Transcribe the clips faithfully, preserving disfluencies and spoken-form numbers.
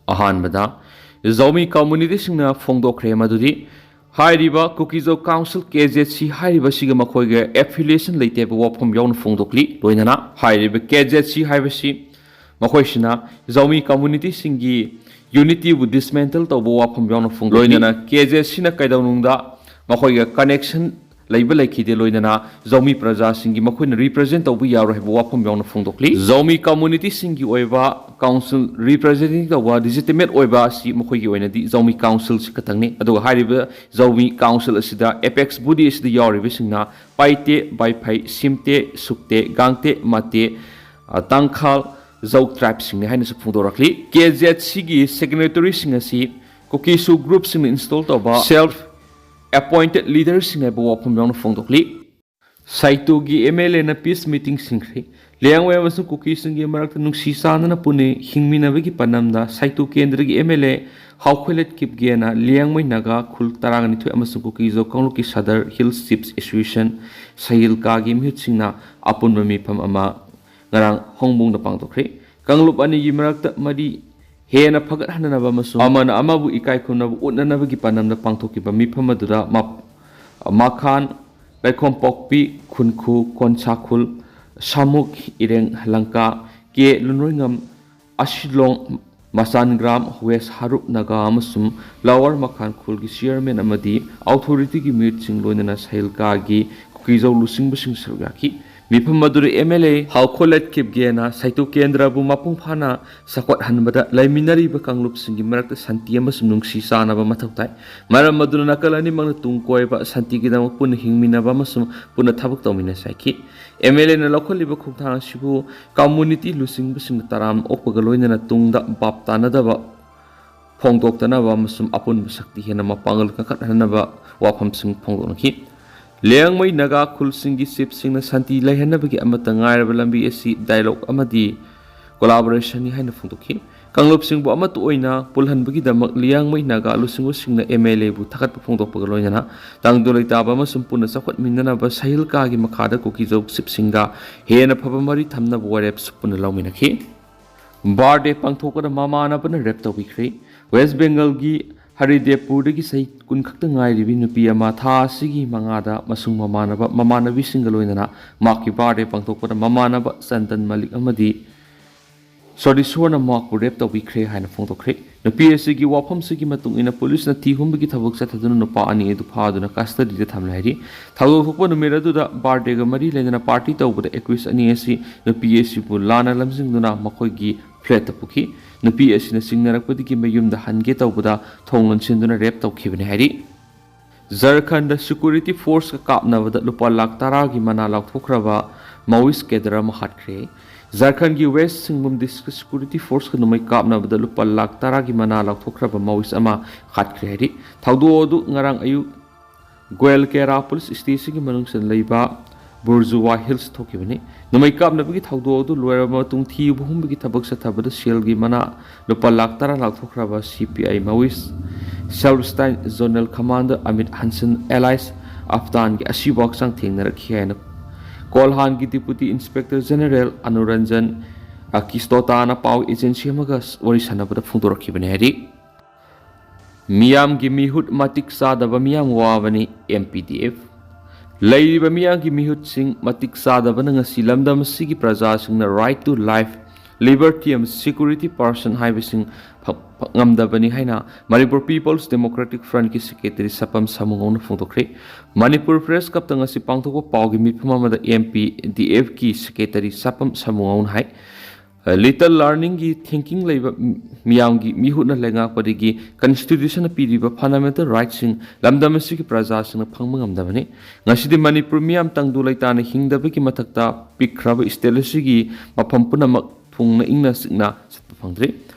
ꯑꯍꯥꯟꯕꯗ ꯖꯧꯃꯤ ꯀꯝꯃ꯭ꯌꯨꯅꯤꯇꯤꯁꯤꯡꯅ ꯐꯣꯡꯗꯣꯛꯈ꯭ꯔꯦ ꯃꯗꯨꯗꯤ ꯍꯥꯏꯔꯤꯕ ꯀꯨꯀꯤꯖꯧ ꯀꯥꯎꯟꯁꯤꯜ, ꯀꯦ ꯖꯦꯠ ꯁꯤ ꯍꯥꯏꯔꯤꯕꯁꯤꯒ ꯃꯈꯣꯏꯒ ꯑꯦꯐꯤꯂꯤꯌꯦꯁꯟ ꯂꯩꯇꯦ ꯍꯥꯏꯕ ꯋꯥꯐꯝ ꯌꯥꯎꯅ ꯐꯣꯡꯗꯣꯛꯂꯤ꯫ ꯂꯣꯏꯅꯅ ꯍꯥꯏꯔꯤꯕ ꯀꯦ ꯖꯦꯠ ꯁꯤ ꯍꯥꯏꯕꯁꯤ ꯃꯈꯣꯏꯁꯤꯅ ꯖꯧꯃꯤ ꯀꯝꯃ꯭ꯌꯨꯅꯤꯇꯤꯁꯤꯡꯒꯤ ꯌꯨꯅꯤꯇꯤꯕꯨ ꯗꯤꯁꯃꯦꯟꯇꯜ ꯇꯧꯕ ꯋꯥꯐꯝ ꯌꯥꯎꯅ ꯐꯣꯡꯗꯣꯛꯂꯤ꯫ ꯂꯣꯏꯅꯅ ꯀꯦ ꯖꯦꯠ ꯁꯤꯅ ꯀꯩꯗꯧꯅꯨꯡꯗ ꯃꯈꯣꯏꯒ ꯀꯅꯦꯛꯁꯟ ꯂꯩꯕ ꯂꯩꯈꯤꯗꯦ꯫ ꯂꯣꯏꯅꯅ ꯖꯧꯃꯤ ꯄ꯭ꯔꯖꯥꯁꯤꯡꯒꯤ ꯃꯈꯣꯏꯅ ꯔꯤꯄ꯭ꯔꯖꯦꯟ ꯇꯧꯕ ꯌꯥꯔꯣꯏ ꯍꯥꯏꯕ ꯋꯥꯐꯝ ꯌꯥꯎꯅ ꯐꯣꯡꯗꯣꯛꯂꯤ꯫ ꯖꯧꯃꯤ ꯀꯝꯃ꯭ꯌꯨꯅꯤꯇꯤꯁꯤꯡꯒꯤ ꯑꯣꯏꯕ ꯀꯥꯎꯟꯁꯤꯜ ꯔꯤꯄ꯭ꯔꯖꯦꯟꯇꯦꯇꯤꯡ ꯇꯧꯕ ꯂꯤꯖꯤꯇꯤꯃꯦꯠ ꯑꯣꯏꯕ ꯑꯁꯤ ꯃꯈꯣꯏꯒꯤ ꯑꯣꯏꯅꯗꯤ ꯖꯧꯃꯤ ꯀꯥꯎꯟꯁꯤꯜꯁꯤ ꯈꯛꯇꯪꯅꯤ꯫ ꯑꯗꯨꯒ ꯍꯥꯏꯔꯤꯕ ꯖꯧꯃꯤ ꯀꯥꯎꯟꯁꯤꯜ ꯑꯁꯤꯗ ꯑꯦꯄꯦꯛꯁ ꯕꯣꯗꯤ ꯑꯁꯤꯗ ꯌꯥꯎꯔꯤꯕꯁꯤꯡꯅ ꯄꯥꯏꯇꯦ, ꯕꯥꯏꯐꯩ, ꯁꯤꯝꯇꯦ, ꯁꯨꯛꯇꯦ, ꯒꯥꯡꯇꯦ, ꯃꯥꯇꯦ, ꯑ, ꯇꯥꯡꯈꯥꯜ, ꯖꯧ ꯇ꯭ꯔꯥꯏꯕꯁꯤꯡꯅꯤ ꯍꯥꯏꯅꯁꯨ ꯐꯣꯡꯗꯣꯔꯛꯂꯤ꯫ ꯀꯦ ꯖꯦꯠ ꯁꯤꯒꯤ ꯁꯤꯒꯅꯦꯇꯔꯤꯁꯤꯡ ꯑꯁꯤ ꯀꯨꯀꯤꯁꯨ ꯒ꯭ꯔꯨꯞꯁꯤꯡꯅ ꯏꯟꯁꯇꯣꯜ ꯇꯧꯕ ꯁꯦꯜꯐ ꯑꯦꯄꯣꯏꯟꯇꯦꯗ ꯂꯤꯗꯔꯁꯤꯡ ꯍꯥꯏꯕ ꯋꯥꯐꯝ ꯌꯥꯎꯅ ꯐꯣꯡꯗꯣꯛꯂꯤ꯫ ꯁꯥꯏꯇꯣꯒꯤ ꯑꯦꯝ ꯑꯦꯜ ꯑꯦꯅ ꯄꯤꯁ ꯃꯤꯇꯤꯡ ꯁꯤꯟꯈ꯭ꯔꯤ꯫ ꯂꯤꯌꯥꯡꯃꯩ ꯑꯃꯁꯨꯡ ꯀꯨꯀꯤꯁꯤꯡꯒꯤ ꯃꯔꯛꯇ ꯅꯨꯡꯁꯤ ꯆꯥꯟꯅꯅ ꯄꯨꯟꯅ ꯍꯤꯡꯃꯤꯟꯅꯕꯒꯤ ꯄꯥꯟꯗꯝꯗ ꯁꯥꯏꯇꯣ ꯀꯦꯟꯗ꯭ꯔꯒꯤ M L A Haokholet Kipgen Liangmei Naga ꯈꯨꯜ ꯇꯔꯥꯅꯤꯊꯣꯏ ꯑꯃꯁꯨꯡ ꯀꯨꯀꯤꯖꯧ ꯀꯥꯡꯂꯨꯞꯀꯤ ꯁꯗꯔ ꯍꯤꯜꯁ ꯆꯤꯐꯁ ꯑꯦꯁꯣꯁꯤꯌꯦꯁꯟ, ꯁꯍꯤꯜꯀꯥꯒꯤ ꯃꯤꯍꯨꯠꯁꯤꯡꯅ ꯑꯄꯨꯟꯕ ꯃꯤꯐꯝ ꯑꯃ ꯉꯔꯥꯡ ꯍꯣꯡꯕꯣꯡꯗ ꯄꯥꯡꯊꯣꯛꯈ꯭ꯔꯦ꯫ ꯀꯥꯡꯂꯨꯞ ꯑꯅꯤꯒꯤ ꯃꯔꯛꯇ ꯃꯔꯤ ꯍꯦꯟꯅ ꯐꯒꯠꯍꯟꯅꯅꯕ ꯑꯃꯁꯨꯡ ꯑꯃꯅ ꯑꯃꯕꯨ ꯏꯀꯥꯏ ꯈꯨꯝꯅꯕ ꯎꯠꯅꯅꯕꯒꯤ ꯄꯥꯟꯗꯝꯗ ꯄꯥꯡꯊꯣꯛꯈꯤꯕ ꯃꯤꯐꯝ ꯑꯗꯨꯗ ꯃ-, ꯃꯈꯥꯟ, ꯂꯩꯈꯣꯝꯄꯣꯛꯄꯤ, ꯈꯨꯟꯈꯨ, ꯀꯣꯟꯁꯥꯈꯨꯜ, ꯁꯥꯃꯨꯛ, ꯏꯔꯦꯡ ꯂꯪꯀꯥ, ꯀꯦ ꯂꯨꯟꯔꯣꯏꯉꯝ, ꯑꯁꯤꯂꯣꯡ, ꯃꯆꯥꯟꯒ꯭ꯔꯥꯝ, ꯋꯦꯁ ꯍꯥꯔꯨꯞ ꯅꯥꯒꯥ ꯑꯃꯁꯨꯡ ꯂꯋꯥꯔ ꯃꯈꯥꯟ ꯈꯨꯜꯒꯤ ꯆꯤꯌꯔꯃꯦꯟ ꯑꯃꯗꯤ ꯑꯣꯊꯣꯔꯤꯇꯤꯒꯤ ꯃꯤꯍꯨꯠꯁꯤꯡ, ꯂꯣꯏꯅꯅ ꯁꯍꯤꯜꯀꯥꯒꯤ ꯀꯨꯀꯤꯖꯧ ꯂꯨꯆꯤꯡꯕꯁꯤꯡ ꯁꯔꯨꯛ ꯌꯥꯈꯤ꯫ ꯃꯤꯐꯝ ꯑꯗꯨꯗ ꯑꯦꯝ ꯑꯦꯜ ꯑꯦ ꯍꯥꯎꯈꯣꯂꯦꯠ ꯀꯤꯞꯒꯦꯅ ꯁꯥꯏꯇꯣ ꯀꯦꯟꯗ꯭ꯔꯕꯨ ꯃꯄꯨꯡ ꯐꯥꯅ ꯆꯥꯎꯈꯠꯍꯟꯕꯗ ꯂꯩꯃꯤꯟꯅꯔꯤꯕ ꯀꯥꯡꯂꯨꯞꯁꯤꯡꯒꯤ ꯃꯔꯛꯇ ꯁꯥꯟꯇꯤ ꯑꯃꯁꯨꯡ ꯅꯨꯡꯁꯤ ꯆꯥꯟꯅꯕ ꯃꯊꯧ ꯇꯥꯏ꯫ ꯃꯔꯝ ꯑꯗꯨꯅ ꯅꯥꯀꯜ ꯑꯅꯤꯃꯛꯅ ꯇꯨꯡ ꯀꯣꯏꯕ ꯁꯥꯟꯇꯤꯒꯤꯗꯃꯛ ꯄꯨꯟꯅ ꯍꯤꯡꯃꯤꯟꯅꯕ ꯑꯃꯁꯨꯡ ꯄꯨꯟꯅ ꯊꯕꯛ ꯇꯧꯃꯤꯟꯅꯁꯤ ꯍꯥꯏꯈꯤ꯫ ꯑꯦꯝ ꯑꯦꯜ ꯑꯦꯅ ꯂꯧꯈꯠꯂꯤꯕ ꯈꯣꯡꯊꯥꯡ ꯑꯁꯤꯕꯨ ꯀꯝꯃ꯭ꯌꯨꯅꯤꯇꯤ ꯂꯨꯆꯤꯡꯕꯁꯤꯡꯅ ꯇꯔꯥꯝꯅ ꯑꯣꯛꯄꯒ ꯂꯣꯏꯅꯅ ꯇꯨꯡꯗ ꯚꯥꯞ ꯇꯥꯅꯗꯕ ꯐꯣꯡꯗꯣꯛꯇꯅꯕ ꯑꯃꯁꯨꯡ ꯑꯄꯨꯟꯕ ꯁꯛꯇꯤ ꯍꯦꯟꯅ ꯃꯄꯥꯡꯒꯜ ꯀꯟꯈꯠꯍꯟꯅꯕ ꯋꯥꯐꯝꯁꯤꯡ ꯐꯣꯡꯗꯣꯛꯅꯈꯤ꯫ ꯂꯤꯌꯥꯡꯃꯩ ꯅꯥꯒꯥ ꯈꯨꯜꯁꯤꯡꯒꯤ ꯆꯤꯐꯁꯤꯡꯅ ꯁꯥꯟꯇꯤ ꯂꯩꯍꯟꯅꯕꯒꯤ ꯑꯃꯠꯇ ꯉꯥꯏꯔꯕ ꯂꯝꯕꯤ ꯑꯁꯤ ꯗꯥꯏꯂꯣꯒ ꯑꯃꯗꯤ ꯀꯣꯂꯥꯕꯣꯔꯦꯁꯟꯅꯤ ꯍꯥꯏꯅ ꯐꯣꯡꯗꯣꯛꯈꯤ꯫ ꯀꯥꯡꯂꯨꯞꯁꯤꯡꯕꯨ ꯑꯃꯠꯇ ꯑꯣꯏꯅ ꯄꯨꯜꯍꯟꯕꯒꯤꯗꯃꯛ ꯂꯤꯌꯥꯡꯃꯩ ꯅꯥꯒꯥ ꯂꯨꯆꯤꯡꯕꯁꯤꯡꯅ ꯑꯦꯝ ꯑꯦꯜ ꯑꯦꯕꯨ ꯊꯥꯒꯠꯄ ꯐꯣꯡꯗꯣꯛꯄꯒ ꯂꯣꯏꯅꯅ ꯇꯪꯗꯨ ꯂꯩꯇꯥꯕ ꯑꯃꯁꯨꯡ ꯄꯨꯟꯅ ꯆꯥꯎꯈꯠꯃꯤꯟꯅꯅꯕ ꯁꯍꯤꯜꯀꯥꯒꯤ ꯃꯈꯥꯗ ꯀꯨꯀꯤꯖꯧ ꯆꯤꯐꯁꯤꯡꯒ ꯍꯦꯟꯅ ꯐꯕ ꯃꯔꯤ ꯊꯝꯅꯕ ꯋꯥꯔꯦꯞꯁꯨ ꯄꯨꯟꯅ ꯂꯧꯃꯤꯟꯅꯈꯤ꯫ ꯕꯥꯔꯗꯦ ꯄꯥꯡꯊꯣꯛꯄꯗ ꯃꯃꯥꯟꯅꯕꯅ ꯔꯦꯞ ꯇꯧꯕꯤꯈ꯭ꯔꯦ꯫ ꯋꯦꯁ ꯕꯦꯡꯒꯜꯒꯤ ꯍꯔꯤꯗꯦꯕꯄꯨꯔꯗꯒꯤ ꯆꯍꯤ ꯀꯨꯟ ꯈꯛꯇ ꯉꯥꯏꯔꯤꯕꯤ ꯅꯨꯄꯤ ꯑꯃ ꯊꯥ ꯑꯁꯤꯒꯤ ꯃꯉꯥꯗ ꯃꯁꯨꯡ ꯃꯃꯥꯟꯅꯕ ꯃꯃꯥꯟꯅꯕꯤꯁꯤꯡꯒ ꯂꯣꯏꯅꯅ ꯃꯍꯥꯛꯀꯤ ꯕꯥꯔꯗꯦ ꯄꯥꯡꯊꯣꯛꯄꯗ ꯃꯃꯥꯟꯅꯕ ꯆꯟꯗꯟ ꯃꯂꯤꯛ ꯑꯃꯗꯤ ꯁꯣꯗꯤꯁꯣꯔꯅ ꯃꯍꯥꯛꯄꯨ ꯔꯦꯞ ꯇꯧꯕꯤꯈ꯭ꯔꯦ ꯍꯥꯏꯅ ꯐꯣꯡꯗꯣꯛꯈ꯭ꯔꯦ꯫ ꯅꯨꯄꯤ ꯑꯁꯤꯒꯤ ꯋꯥꯐꯝꯁꯤꯒꯤ ꯃꯇꯨꯡ ꯏꯟꯅ ꯄꯨꯂꯤꯁꯅ ꯊꯤ ꯍꯨꯝꯕꯒꯤ ꯊꯕꯛ ꯆꯠꯊꯗꯨꯅ ꯅꯨꯄꯥ ꯑꯅꯤ ꯑꯗꯨ ꯐꯥꯗꯨꯅ ꯀꯁꯇꯗꯤꯗ ꯊꯝꯂꯦ ꯍꯥꯏꯔꯤ꯫ ꯊꯧꯗꯣꯛ ꯊꯣꯛꯄ ꯅꯨꯃꯤꯠ ꯑꯗꯨꯗ ꯕꯥꯔꯗꯦꯒ ꯃꯔꯤ ꯂꯩꯅꯅ ꯄꯥꯔꯇꯤ ꯇꯧꯕꯗ ꯑꯦꯀ꯭ꯌꯨꯁ ꯑꯅꯤ ꯑꯁꯤ ꯅꯨꯄꯤ ꯑꯁꯤꯕꯨ ꯂꯥꯟꯅ ꯂꯝꯖꯤꯡꯗꯨꯅ ꯃꯈꯣꯏꯒꯤ ꯐ꯭ꯂꯦꯠꯇ ꯄꯨꯈꯤ꯫ ꯅꯨꯄꯤ ꯑꯁꯤꯅ ꯆꯤꯡꯅꯔꯛꯄꯗꯒꯤ ꯃꯌꯨꯝꯗ ꯍꯟꯒꯦ ꯇꯧꯕꯗ ꯊꯣꯡ ꯂꯣꯟꯁꯤꯟꯗꯨꯅ ꯔꯦꯞ ꯇꯧꯈꯤꯕꯅꯤ ꯍꯥꯏꯔꯤ꯫ ꯖꯔꯈꯟꯗ ꯁꯦꯀ꯭ꯌꯨꯔꯤꯇꯤ ꯐꯣꯔꯁꯀ ꯀꯥꯞꯅꯕꯗ ꯂꯨꯄꯥ ꯂꯥꯈ ꯇꯔꯥꯒꯤ ꯃꯅꯥ ꯂꯥꯎꯊꯣꯛꯈ꯭ꯔꯕ ꯃꯥꯋꯤꯁ ꯀꯦꯗꯔ ꯑꯃ ꯍꯥꯠꯈ꯭ꯔꯦ꯫ ꯖꯔꯈꯟꯒꯤ ꯋꯦꯁ ꯁꯤꯡꯚꯨꯝ ꯗꯤꯁꯇ꯭ꯔꯤꯛ ꯁꯦꯀ꯭ꯌꯨꯔꯤꯇꯤ ꯐꯣꯔꯁꯀ ꯅꯣꯡꯃꯩ ꯀꯥꯞꯅꯕꯗ ꯂꯨꯄꯥ ꯂꯥꯈ ꯇꯔꯥꯒꯤ ꯃꯅꯥ ꯂꯥꯎꯊꯣꯛꯈ꯭ꯔꯕ ꯃꯥꯋꯤꯁ ꯑꯃ ꯍꯥꯠꯈ꯭ꯔꯦ ꯍꯥꯏꯔꯤ꯫ ꯊꯧꯗꯣꯛ ꯑꯗꯨ ꯉꯔꯥꯡ ꯑꯌꯨꯛ ꯒꯣꯌꯜꯀꯦꯔꯥ ꯄꯨꯂꯤꯁ ꯁ꯭ꯇꯦꯁꯟꯒꯤ ꯃꯅꯨꯡꯗ ꯂꯩꯕ ꯕꯨꯔꯖꯨꯋꯥ ꯍꯤꯜꯁ ꯊꯣꯛꯈꯤꯕꯅꯤ꯫ ꯅꯣꯡꯃꯩ ꯀꯥꯞꯅꯕꯒꯤ ꯊꯧꯗꯣꯛ ꯑꯗꯨ ꯂꯣꯏꯔꯕ ꯃꯇꯨꯡ ꯊꯤꯕ ꯍꯨꯝꯕꯒꯤ ꯊꯕꯛ ꯆꯠꯊꯕꯗ ꯁꯦꯜꯒꯤ ꯃꯅꯥ ꯂꯨꯄꯥ ꯂꯥꯈ ꯇꯔꯥ ꯂꯥꯎꯊꯣꯛꯈ꯭ꯔꯕ ꯁꯤ ꯄꯤ ꯑꯥꯏ ꯃꯥꯋꯤꯁ ꯁꯦꯜꯕꯁꯇꯥꯏꯟ zonal commander Amit Hanson alias ꯑꯐꯇꯥꯟꯒꯤ ꯑꯁꯤꯕ ꯍꯛꯆꯥꯡ ꯊꯦꯡꯅꯔꯛꯈꯤ ꯍꯥꯏꯅ ꯀꯣꯜꯍꯥꯟꯒꯤ ꯗꯤꯄꯨꯇꯤ ꯏꯟꯁꯄꯦꯛꯇꯔ ꯖꯦꯅꯦꯔꯦꯜ ꯑꯅꯨꯔꯟꯖꯟ ꯀꯤꯁꯇꯣꯇꯥꯅ ꯄꯥꯎ ꯑꯦꯖꯦꯟꯁꯤ ꯑꯃꯒ ꯋꯥꯔꯤ ꯁꯥꯟꯅꯕꯗ ꯐꯣꯡꯗꯣꯔꯛꯈꯤꯕꯅꯤ ꯍꯥꯏꯔꯤ꯫ ꯃꯤꯌꯥꯝꯒꯤ ꯃꯤꯍꯨꯠ ꯃꯇꯤꯛ ꯆꯥꯗꯕ ꯃꯤꯌꯥꯝ ꯋꯥꯕꯅꯤ, ꯑꯦꯝ ꯄꯤ ꯗꯤ ꯑꯦꯐ꯫ ꯂꯩꯔꯤꯕ ꯃꯤꯌꯥꯝꯒꯤ ꯃꯤꯍꯨꯠꯁꯤꯡ ꯃꯇꯤꯛ ꯆꯥꯗꯕꯅ ꯉꯁꯤ ꯂꯝꯗꯝ ꯑꯁꯤꯒꯤ ꯄ꯭ꯔꯖꯥꯁꯤꯡꯅ right to life, liberty ꯑꯃꯁꯨꯡ security person ꯍꯥꯏꯕꯁꯤꯡ ꯐ-, ꯐ-, ꯉꯝꯗꯕꯅꯤ ꯍꯥꯏꯅ ꯃꯅꯤꯄꯨꯔ ꯄꯤꯄꯜꯁ ꯗꯦꯃꯣꯀ꯭ꯔꯦꯇꯤꯛ ꯐ꯭ꯔꯟꯠꯀꯤ ꯁꯦꯀ꯭ꯔꯦꯇꯔꯤ ꯁꯄꯝ ꯁꯥꯃꯨꯉꯧꯅ ꯐꯣꯡꯗꯣꯛꯈ꯭ꯔꯦ꯫ ꯃꯅꯤꯄꯨꯔ ꯄ꯭ꯔꯦꯁ ꯀ꯭ꯂꯕꯇ ꯉꯁꯤ ꯄꯥꯡꯊꯣꯛꯄ ꯄꯥꯎꯒꯤ ꯃꯤꯐꯝ ꯑꯃꯗ ꯑꯦꯝ ꯄꯤ ꯗꯤ ꯑꯦꯐꯀꯤ ꯁꯦꯀ꯭ꯔꯦꯇꯔꯤ ꯁꯄꯝ ꯁꯥꯃꯨꯉꯧꯅ ꯍꯥꯏ, ꯂꯤꯇꯜ ꯂꯔꯅꯤꯡꯒꯤ ꯊꯤꯡꯀꯤꯡ ꯂꯩꯕ ꯃꯤꯌꯥꯝꯒꯤ ꯃꯤꯍꯨꯠꯅ ꯂꯩꯉꯥꯛꯄꯗꯒꯤ ꯀꯟꯁꯇꯤꯇ꯭ꯌꯨꯁꯟꯅ ꯄꯤꯔꯤꯕ ꯐꯟꯗꯥꯃꯦꯟꯇꯦꯜ ꯔꯥꯏꯠꯁꯤꯡ ꯂꯝꯗꯝ ꯑꯁꯤꯒꯤ ꯄ꯭ꯔꯖꯥꯁꯤꯡꯅ ꯐꯪꯕ ꯉꯝꯗꯕꯅꯤ꯫ ꯉꯁꯤꯗꯤ ꯃꯅꯤꯄꯨꯔ ꯃꯤꯌꯥꯝ ꯇꯪꯗꯨ ꯂꯩꯇꯥꯅ ꯍꯤꯡꯗꯕꯒꯤ ꯃꯊꯛꯇ ꯄꯤꯛꯈ꯭ꯔꯕ ꯁ꯭ꯇꯦꯠ ꯑꯁꯤꯒꯤ ꯃꯐꯝ ꯄꯨꯝꯅꯃꯛ ꯊꯨꯡꯅ ꯏꯪꯅ ꯆꯤꯛꯅ ꯆꯠꯄ ꯐꯪꯗ꯭ꯔꯤ꯫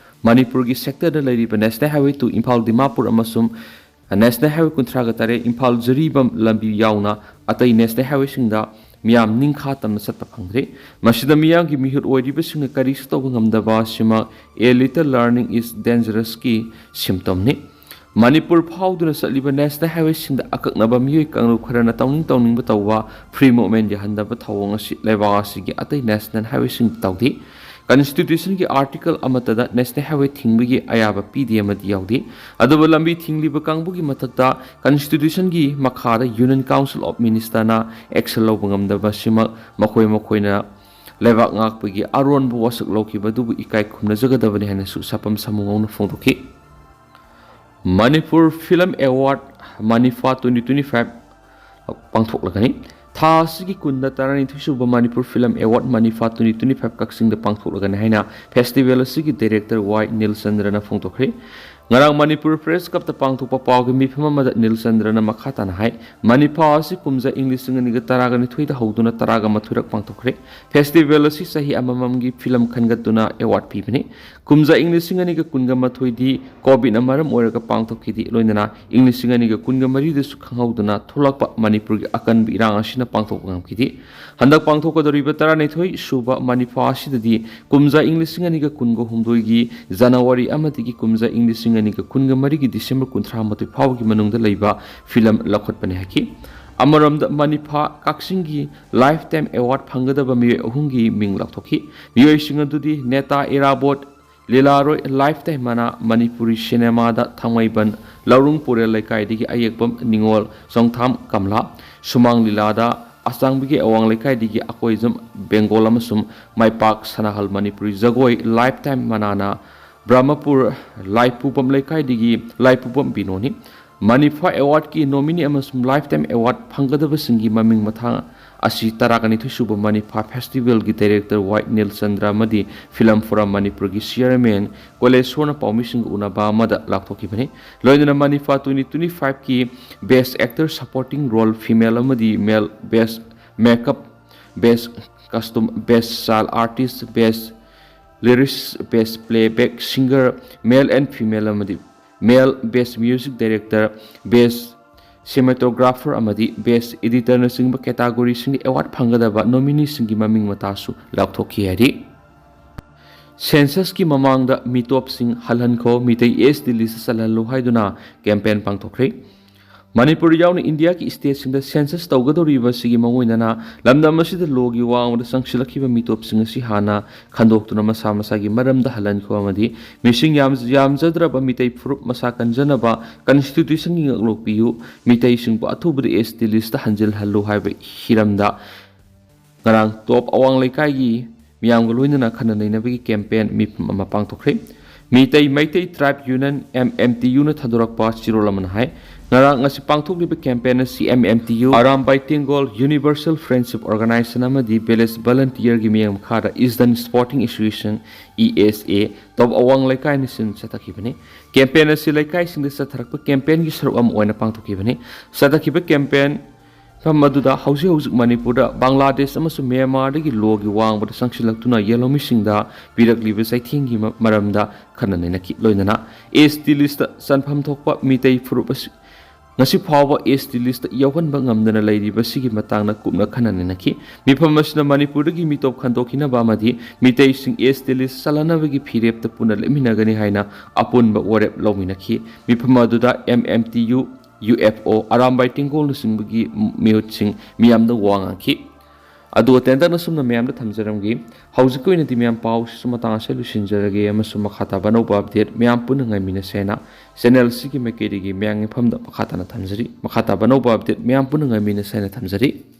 ꯃꯅꯤꯄꯨꯔꯒꯤ ꯁꯦꯛꯇꯔꯗ ꯂꯩꯔꯤꯕ national highway two Imphal Dimapur ꯑꯃꯁꯨꯡ ꯅꯦꯁꯅꯦꯜ ꯍꯥꯏꯋꯦ ꯀꯨꯟꯊ꯭ꯔꯥꯒ ꯇꯔꯦꯠ ꯏꯝꯐꯥꯜ ꯖꯤꯔꯤꯕꯥꯝ ꯂꯝꯕꯤ ꯌꯥꯎꯅ ꯑꯇꯩ ꯅꯦꯁꯅꯦꯜ ꯍꯥꯏꯋꯦꯁꯤꯡꯗ ꯃꯤꯌꯥꯝ ꯅꯤꯡꯈꯥ ꯇꯝꯅ ꯆꯠꯄ ꯐꯪꯗ꯭ꯔꯤ꯫ ꯃꯁꯤꯗ ꯃꯤꯌꯥꯝꯒꯤ ꯃꯤꯍꯨꯠ ꯑꯣꯏꯔꯤꯕꯁꯤꯡꯅ ꯀꯔꯤꯁꯨ ꯇꯧꯕ ꯉꯝꯗꯕ ꯑꯁꯤꯃꯛ "A little learning is dangerousꯀꯤ symptomꯅꯤ"꯫ Manipur ꯐꯥꯎꯗꯨꯅ ꯆꯠꯂꯤꯕ ꯅꯦꯁꯅꯦꯜ ꯍꯥꯏꯋꯦꯁꯤꯡꯗ ꯑꯀꯛꯅꯕ ꯃꯤꯑꯣꯏ ꯀꯥꯡꯂꯨꯞ ꯈꯔꯅ ꯇꯧꯅꯤꯡ ꯇꯧꯅꯤꯡꯕ ꯇꯧꯕ free movement ꯌꯥꯍꯟꯗꯕ ꯊꯧꯑꯣꯡ ꯑꯁꯤ ꯂꯩꯕꯥꯛ ꯑꯁꯤꯒꯤ ꯑꯇꯩ ꯅꯦꯁꯅꯦꯜ ꯍꯥꯏꯋꯦꯁꯤꯡꯗ ꯇꯧꯗꯦ꯫ ꯀꯟꯁꯇꯤꯇ꯭ꯌꯨꯁꯟꯒꯤ ꯑꯥꯔꯇꯤꯀꯜ ꯑꯃꯠꯇꯗ ꯅꯦꯁꯅꯦꯜ ꯍꯥꯏꯋꯦ ꯊꯤꯡꯕꯒꯤ ꯑꯌꯥꯕ ꯄꯤꯗꯦ ꯑꯃꯗꯤ ꯌꯥꯎꯗꯦ꯫ ꯑꯗꯨꯕꯨ ꯂꯝꯕꯤ ꯊꯤꯡꯂꯤꯕ ꯀꯥꯡꯕꯨꯒꯤ ꯃꯊꯛꯇ ꯀꯟꯁꯇꯤꯇ꯭ꯌꯨꯁꯟꯒꯤ ꯃꯈꯥꯗ ꯌꯨꯅꯤꯌꯟ ꯀꯥꯎꯟꯁꯤꯜ ꯑꯣꯐ ꯃꯤꯅꯤꯁꯇꯔꯅ ꯑꯦꯛꯁꯟ ꯂꯧꯕ ꯉꯝꯗꯕ ꯑꯁꯤꯃꯛ ꯃꯈꯣꯏ ꯃꯈꯣꯏꯅ ꯂꯩꯕꯥꯛ ꯉꯥꯛꯄꯒꯤ ꯑꯔꯣꯟꯕ ꯋꯥꯁꯛ ꯂꯧꯈꯤꯕ ꯑꯗꯨꯕꯨ ꯏꯀꯥꯏ ꯈꯨꯝꯅꯖꯒꯗꯕꯅꯤ ꯍꯥꯏꯅꯁꯨ ꯁꯥꯄꯝ ꯁꯥꯃꯨꯉꯧꯅ ꯐꯣꯡꯗꯣꯛꯈꯤ꯫ ꯃꯅꯤꯄꯨꯔ ꯐꯤꯂꯝ ꯑꯦꯋꯥꯔꯗ ꯃꯅꯤꯐꯥ twenty twenty five ꯄꯥꯡꯊꯣꯛꯂꯒꯅꯤ꯫ ꯊꯥ ꯑꯁꯤꯒꯤ ꯀꯨꯟꯗ ꯇꯔꯥꯅꯤꯊꯣꯏ ꯁꯨꯕ ꯃꯅꯤꯄꯨꯔ ꯐꯤꯂꯝ ꯑꯦꯋꯥꯔꯗ ꯃꯅꯤꯐꯥ twenty twenty five ꯀꯛꯆꯤꯡꯗ ꯄꯥꯡꯊꯣꯛꯂꯒꯅꯤ ꯍꯥꯏꯅ ꯐꯦꯁꯇꯤꯚꯦꯜ ꯑꯁꯤꯒꯤ ꯗꯥꯏꯔꯦꯛꯇꯔ ꯋꯥꯏ ꯅꯤꯜꯆꯟꯗ꯭ꯔꯅ ꯐꯣꯡꯗꯣꯛꯈ꯭ꯔꯦ꯫ ꯉꯔꯥꯡ ꯃꯅꯤꯄꯨꯔ ꯄ꯭ꯔꯦꯁ ꯀ꯭ꯂꯕꯇ ꯄꯥꯡꯊꯣꯛꯄ ꯄꯥꯎꯒꯤ ꯃꯤꯐꯝ ꯑꯃꯗ ꯅꯤꯜꯆꯟꯗ꯭ꯔꯅ ꯃꯈꯥ ꯇꯥꯅ ꯍꯥꯏ, ꯃꯅꯤꯐꯥ ꯑꯁꯤ ꯀꯨꯝꯖꯥ ꯏꯪ ꯂꯤꯁꯤꯡ ꯑꯅꯤꯒ ꯇꯔꯥꯒ ꯅꯤꯊꯣꯏꯗ ꯍꯧꯗꯨꯅ ꯇꯔꯥꯒ ꯃꯥꯊꯣꯏꯔꯛ ꯄꯥꯡꯊꯣꯛꯈ꯭ꯔꯦ꯫ ꯐꯦꯁꯇꯤꯚꯦꯜ ꯑꯁꯤ ꯆꯍꯤ ꯑꯃꯃꯝꯒꯤ ꯐꯤꯂꯝ ꯈꯟꯒꯠꯇꯨꯅ ꯑꯦꯋꯥꯔꯗ ꯄꯤꯕꯅꯤ꯫ ꯀꯨꯝꯖꯥ ꯏꯪ ꯂꯤꯁꯤꯡ ꯑꯅꯤꯒ ꯀꯨꯟꯒ ꯃꯥꯊꯣꯏꯗꯤ ꯀꯣꯚꯤꯗꯅ ꯃꯔꯝ ꯑꯣꯏꯔꯒ ꯄꯥꯡꯊꯣꯛꯈꯤꯗꯦ꯫ ꯂꯣꯏꯅꯅ ꯏꯪ ꯂꯤꯁꯤꯡ ꯑꯅꯤꯒ ꯀꯨꯟꯒ ꯃꯔꯤꯗꯁꯨ ꯈꯪꯍꯧꯗꯅ ꯊꯣꯛꯂꯛꯄ ꯃꯅꯤꯄꯨꯔꯒꯤ ꯑꯀꯟꯕ ꯏꯔꯥꯡ ꯑꯁꯤꯅ ꯄꯥꯡꯊꯣꯛꯄ ꯉꯝꯈꯤꯗꯦ꯫ ꯍꯟꯗꯛ ꯄꯥꯡꯊꯣꯛꯀꯗꯧꯔꯤꯕ ꯇꯔꯥꯅꯤꯊꯣꯏ ꯁꯨꯕ ꯃꯅꯤꯐꯥ ꯑꯁꯤꯗꯗꯤ ꯀꯨꯝꯖꯥ ꯏꯪ ꯂꯤꯁꯤꯡ ꯑꯅꯤꯒ ꯀꯨꯟꯒ ꯍꯨꯝꯗꯣꯏꯒꯤ ꯖꯅꯋꯥꯔꯤ ꯑꯃꯗꯒꯤ ꯀꯨꯝꯖꯥ ꯏꯪ ꯂꯤꯁꯤꯡ ꯑꯅꯤꯒ ꯀꯨꯟꯒ ꯃꯔꯤꯒꯤ ꯗꯤꯁꯦꯝꯕꯔ ꯀꯨꯟꯊ꯭ꯔꯥ ꯃꯥꯊꯣꯏ ꯐꯥꯎꯕꯒꯤ ꯃꯅꯨꯡꯗ ꯂꯩꯕ ꯐꯤꯂꯝ ꯂꯧꯈꯠꯄꯅꯤ ꯍꯥꯏꯈꯤ꯫ ꯑꯃꯔꯣꯝꯗ ꯃꯅꯤꯐꯥ ꯀꯛꯆꯤꯡꯒꯤ ꯂꯥꯏꯐ ꯇꯥꯏꯝ ꯑꯦꯋꯥꯔꯗ ꯐꯪꯒꯗꯕ ꯃꯤꯑꯣꯏ ꯑꯍꯨꯝꯒꯤ ꯃꯤꯡ ꯂꯥꯎꯊꯣꯛꯈꯤ꯫ ꯃꯤꯑꯣꯏꯁꯤꯡ ꯑꯗꯨꯗꯤ ꯅꯦꯇꯥ ꯏꯔꯥꯕꯣꯠ, ꯂꯤꯂꯥꯔꯣꯏ ꯂꯥꯏꯐ ꯇꯥꯏꯝ ꯃꯅꯥ, ꯃꯅꯤꯄꯨꯔꯤ ꯁꯤꯅꯦꯃꯥꯗ ꯊꯥꯡꯃꯩꯕꯟ ꯂꯧꯔꯨꯡ ꯄꯨꯔꯦꯜ ꯂꯩꯀꯥꯏꯗꯒꯤ ꯑꯌꯦꯛꯄꯝ ꯅꯤꯉꯣꯜ ꯆꯣꯡꯊꯥꯝ ꯀꯝꯂꯥ, ꯁꯨꯃꯥꯡ ꯂꯤꯂꯥꯗ ꯑꯆꯥꯡꯕꯤꯒꯤ ꯑꯋꯥꯡ ꯂꯩꯀꯥꯏꯗꯒꯤ ꯑꯀꯣꯏꯖꯝ ꯕꯦꯡꯒꯣꯜ ꯑꯃꯁꯨꯡ ꯃꯥꯏꯄꯥꯛ ꯁꯅꯥꯍꯜ ꯃꯅꯤꯄꯨꯔꯤ ꯖꯒꯣꯏ ꯂꯥꯏꯐ ꯇꯥꯏꯝ ꯃꯅꯥꯅ ꯕ꯭ꯔꯍꯃꯄꯨꯔ ꯂꯥꯏꯄꯨꯕꯝ ꯂꯩꯀꯥꯏꯗꯒꯤ ꯂꯥꯏꯄꯨꯕꯝ ꯕꯤꯅꯣꯅꯤ꯫ ꯃꯅꯤꯐꯥ ꯑꯦꯋꯥꯔꯗꯀꯤ ꯅꯣꯃꯤꯅꯤ ꯑꯃꯁꯨꯡ ꯂꯥꯏꯐ ꯇꯥꯏꯝ ꯑꯦꯋꯥꯔꯗ ꯐꯪꯒꯗꯕꯁꯤꯡꯒꯤ ꯃꯃꯤꯡ ꯃꯊꯥ ꯑꯁꯤ ꯇꯔꯥꯒ ꯅꯤꯊꯣꯏ ꯁꯨꯕ ꯃꯅꯤꯐꯥ ꯐꯦꯁꯇꯤꯚꯦꯜꯒꯤ ꯗꯥꯏꯔꯦꯛꯇꯔ ꯋꯥꯏ ꯅꯤꯜꯆꯟꯗ꯭ꯔ ꯑꯃꯗꯤ ꯐꯤꯂꯝ ꯐꯣꯔꯝ ꯃꯅꯤꯄꯨꯔꯒꯤ ꯆꯤꯌꯔꯃꯦꯟ ꯀꯣꯂꯦꯁꯣꯔꯅ ꯄꯥꯎꯃꯤꯁꯤꯡꯒ ꯎꯅꯕ ꯑꯃꯗ ꯂꯥꯎꯊꯣꯛꯈꯤꯕꯅꯤ꯫ ꯂꯣꯏꯅꯅ ꯃꯅꯤꯐꯥ twenty twenty five ꯀꯤ Best Actor Supporting Role Female ꯑꯃꯗꯤ Male, Best Makeup, Best Costume, Best Child Artist, Best Lyrics, Best Playback Singer, Male and Female ꯑꯃꯗꯤ Male, Best Music Director, Best Cinematographer ꯑꯃꯗꯤ Best Editorꯅꯆꯤꯡꯕ ꯀꯦꯇꯥꯒꯣꯔꯤꯁꯤꯡꯒꯤ award ꯐꯪꯒꯗꯕ ꯅꯣꯃꯤꯅꯤꯁꯤꯡꯒꯤ ꯃꯃꯤꯡ ꯃꯊꯥꯁꯨ ꯂꯥꯎꯊꯣꯛꯈꯤ ꯍꯥꯏꯔꯤ꯫ ꯁꯦꯟꯁꯁꯀꯤ ꯃꯃꯥꯡꯗ ꯃꯤꯇꯣꯞꯁꯤꯡ ꯍꯜꯍꯟꯈꯣ, ꯃꯤꯇꯩ ꯑꯦꯁ T list ꯆꯜꯍꯜꯂꯨ ꯍꯥꯏꯗꯨꯅ campaign ꯄꯥꯡꯊꯣꯛꯈ꯭ꯔꯦ꯫ Manipur ꯌꯥꯎꯅ ꯏꯟꯗꯤꯌꯥꯒꯤ ꯁ꯭ꯇꯦꯠꯁꯤꯡꯗ ꯁꯦꯟꯁꯁ ꯇꯧꯒꯗꯧꯔꯤꯕ ꯑꯁꯤꯒꯤ ꯃꯑꯣꯡ ꯑꯣꯏꯅꯅ ꯂꯝꯗꯝ ꯑꯁꯤꯗ ꯂꯣꯒꯤ ꯋꯥꯡꯃꯗ ꯆꯪꯁꯤꯜꯂꯛꯈꯤꯕ ꯃꯤꯇꯣꯞꯁꯤꯡ ꯑꯁꯤ ꯍꯥꯟꯅ ꯈꯟꯗꯣꯛꯇꯨꯅ ꯃꯁꯥ ꯃꯁꯥꯒꯤ ꯃꯔꯝꯗ ꯍꯜꯍꯟꯈꯤꯕ ꯑꯃꯗꯤ ꯃꯤꯁꯤꯡ ꯌꯥꯝ-, ꯌꯥꯝꯖꯗ꯭ꯔꯕ ꯃꯤꯇꯩ ꯐꯨꯔꯨꯞ ꯃꯁꯥ ꯀꯟꯖꯅꯕ ꯀꯟꯁꯇꯤꯇ꯭ꯌꯨꯁꯟꯒꯤ ꯉꯥꯛꯂꯣꯛꯄꯤꯌꯨ, ꯃꯤꯇꯩꯁꯤꯡꯕꯨ ꯑꯊꯨꯕꯗ ꯑꯦꯁ ꯇꯤ ꯂꯤꯁꯇ ꯍꯟꯖꯤꯜꯍꯜꯂꯨ ꯍꯥꯏꯕ ꯍꯤꯔꯝꯗ ꯉꯔꯥꯡ ꯇꯣꯞ ꯑꯋꯥꯡ ꯂꯩꯀꯥꯏꯒꯤ ꯃꯤꯌꯥꯝꯒ ꯂꯣꯏꯅꯅ ꯈꯟꯅ ꯅꯩꯅꯕꯒꯤ ꯀꯦꯝꯄꯦꯟ ꯃꯤꯐꯝ ꯑꯃ ꯄꯥꯡꯊꯣꯛꯈ꯭ꯔꯦ꯫ Meetei Meitei tribe union, M M T ꯌꯨꯅ ꯊꯥꯗꯣꯔꯛꯄ ꯆꯤꯔꯣꯜ ꯑꯃꯅ ꯍꯥꯏ, ꯉꯔꯥꯡ ꯉꯁꯤ ꯄꯥꯡꯊꯣꯛꯂꯤꯕ ꯀꯦꯝꯄꯦꯟ ꯑꯁꯤ M M T U, Arambai Tenggol, universal friendship organisation ꯑꯃꯗꯤ ꯚꯤꯂꯦꯖ ꯚꯂꯟꯇꯤꯌꯔꯒꯤ ꯃꯤꯠꯌꯦꯡ ꯃꯈꯥꯗ eastern sporting association, E S A, ꯇꯣꯞ ꯑꯋꯥꯡ ꯂꯩꯀꯥꯏꯅ ꯁꯤꯟ ꯆꯠꯊꯈꯤꯕꯅꯤ꯫ ꯀꯦꯝꯄꯦꯟ ꯑꯁꯤ ꯂꯩꯀꯥꯏꯁꯤꯡꯗ ꯆꯠꯊꯔꯛꯄ ꯀꯦꯝꯄꯦꯟꯒꯤ ꯁꯔꯨꯛ ꯑꯃ ꯑꯣꯏꯅ ꯄꯥꯡꯊꯣꯛꯈꯤꯕꯅꯤ꯫ ꯆꯠꯊꯈꯤꯕ ꯀꯦꯝꯄꯦꯟ ꯃꯐꯝ ꯑꯗꯨꯗ ꯍꯧꯖꯤꯛ ꯍꯧꯖꯤꯛ ꯃꯅꯤꯄꯨꯔꯗ ꯕꯪꯒ꯭ꯂꯥꯗꯦꯁ ꯑꯃꯁꯨꯡ ꯃ꯭ꯌꯥꯟꯃꯥꯔꯗꯒꯤ ꯂꯣꯒꯤ ꯋꯥꯡꯃꯗ ꯆꯪꯁꯤꯜꯂꯛꯇꯨꯅ ꯌꯦꯜꯍꯧꯃꯤꯁꯤꯡꯗ ꯄꯤꯔꯛꯂꯤꯕ ꯆꯩꯊꯦꯡꯒꯤ ꯃ-, ꯃꯔꯝꯗ ꯈꯟꯅ ꯅꯩꯅꯈꯤ꯫ ꯂꯣꯏꯅꯅ ꯑꯦꯁ ꯇꯤ ꯂꯤꯁꯇ ꯆꯟꯐꯝ ꯊꯣꯛꯄ ꯃꯤꯇꯩ ꯐꯨꯔꯨꯞ ꯑꯁꯤ ꯉꯁꯤ ꯐꯥꯎꯕ ꯑꯦꯁ ꯇꯤ ꯂꯤꯁꯇ ꯌꯥꯎꯍꯟꯕ ꯉꯝꯗꯅ ꯂꯩꯔꯤꯕꯁꯤꯒꯤ ꯃꯇꯥꯡꯗ ꯀꯨꯞꯅ ꯈꯟꯅ ꯅꯩꯅꯈꯤ꯫ ꯃꯤꯐꯝ ꯑꯁꯤꯗ ꯃꯅꯤꯄꯨꯔꯗꯒꯤ ꯃꯤꯇꯣꯞ ꯈꯟꯗꯣꯛꯈꯤꯅꯕ ꯑꯃꯗꯤ ꯃꯤꯇꯩꯁꯤꯡ ꯑꯦꯁ ꯇꯤ ꯂꯤꯁ ꯆꯜꯍꯟꯅꯕꯒꯤ ꯐꯤꯔꯦꯞꯇ ꯄꯨꯟꯅ ꯂꯦꯞꯃꯤꯟꯅꯒꯅꯤ ꯍꯥꯏꯅ ꯑꯄꯨꯟꯕ ꯋꯥꯔꯦꯞ ꯂꯧꯃꯤꯟꯅꯈꯤ꯫ ꯃꯤꯐꯝ ꯑꯗꯨꯗ M M T U, U F O, Arambai ꯇꯦꯡꯒꯣꯜꯅꯆꯤꯡꯕꯒꯤ ꯃꯤꯍꯨꯠꯁꯤꯡ ꯃꯤꯌꯥꯝꯗ ꯋꯥ ꯉꯥꯡꯈꯤ꯫ ꯑꯗꯨ ꯑꯇꯦꯟꯇꯛꯅ ꯁꯨꯝꯅ ꯃꯌꯥꯝꯗ ꯊꯝꯖꯔꯝꯒꯤ꯫ ꯍꯧꯖꯤꯛꯀꯤ ꯑꯣꯏꯅꯗꯤ ꯃꯌꯥꯝ ꯄꯥꯎꯁꯤꯁꯨ ꯃꯇꯥꯡ ꯑꯁꯤꯗ ꯂꯣꯏꯁꯤꯟꯖꯔꯒꯦ ꯑꯃꯁꯨꯡ ꯃꯈꯥ ꯇꯥꯕ ꯑꯅꯧꯕ ꯑꯞꯗꯦꯠ ꯃꯌꯥꯝ ꯄꯨꯟꯅ ꯉꯥꯏꯃꯤꯟꯅꯁꯦ ꯍꯥꯏꯅ ꯆꯦꯅꯦꯜ ꯑꯁꯤꯒꯤ ꯃꯥꯏꯀꯩꯗꯒꯤ ꯃꯌꯥꯝꯒꯤ ꯃꯐꯝꯗ ꯃꯈꯥ ꯇꯥꯅ ꯊꯝꯖꯔꯤ꯫ ꯃꯈꯥ ꯇꯥꯕ ꯑꯅꯧꯕ ꯑꯞꯗꯦꯠ ꯃꯌꯥꯝ ꯄꯨꯟꯅ ꯉꯥꯏꯃꯤꯟꯅꯁꯦ ꯍꯥꯏꯅ ꯊꯝꯖꯔꯤ꯫